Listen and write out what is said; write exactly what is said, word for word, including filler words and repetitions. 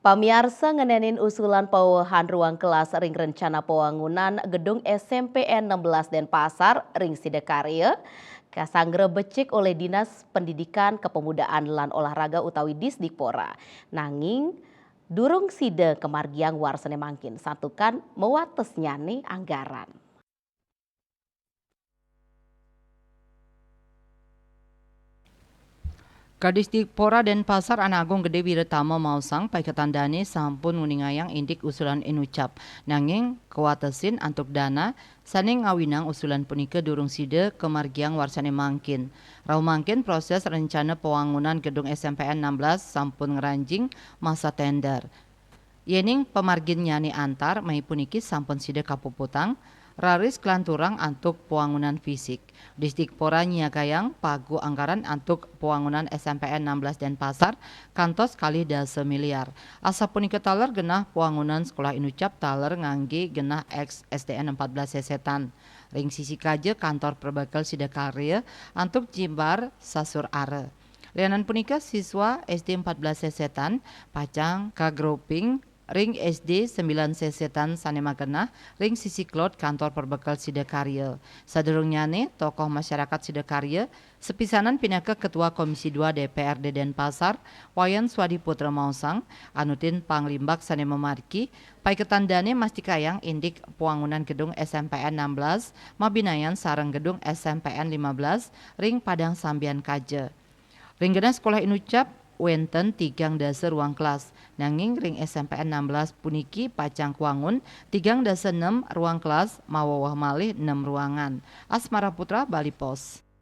Pamiarsa, ngenénin usulan pawewehan ruang kelas ring rencana pawangunan gedung S M P N enam belas Denpasar ring Sidakarya, kasanggra becik olih Dinas Pendidikan, Kepemudaan lan Olahraga utawi Disdikpora. Nanging durung sida kamargiang warsané mangkin, santukan mawatesnyané anggaran. Kadisdikpora Denpasar Anak Agung Gede Wiratama maosang, paiketan dané sampun nguningayang indik usulan inucap. Nanging kawatesin antuk dana sané ngawinang usulan punika durung sida kamargiang warsané mangkin. Rauh mangkin proses rencana pawangunan gedung S M P N enam belas sampun ngranjing masa tender. Yéning pamarginnyané antar, mai puniki sampun sida kapuputang, raris kalanturang antuk pawangunan fisik. Disdikpora nyiagayang pagu anggaran antuk pawangunan S M P N enam belas Denpasar kantos kalih dasa miliar. Asapunika taler genah pawangunan sekolah inucap taler nganggé genah ex S D N empat belas Sesetan. Ring sisi kaja kantor perbekel Sidakarya antuk jimbar sasur ara. Lianan punika, siswa S D empat belas Sesetan pacang kagrouping ring S D sembilan Sesetan sané magenah ring sisi klot kantor perbekel Sidakarya. Sadurungnyané, tokoh masyarakat Sidakarya, sapisanan pinaka Ketua Komisi dua D P R D Denpasar, Wayan Swadiputra maosang, anutin panglimbak sané mamargi, paiketan dané mastikayang indik pawangunan gedung S M P N enam belas mabinayan sareng gedung S M P N lima belas ring Padang Sambian kaja. Ring genah sekolah inucap wénten tigang dasa ruang kelas, nanging ring S M P N enam belas puniki pacang kawangun tigang dasa nem ruang kelas maweweh malih nem ruangan. Asmara Putra, Bali Post.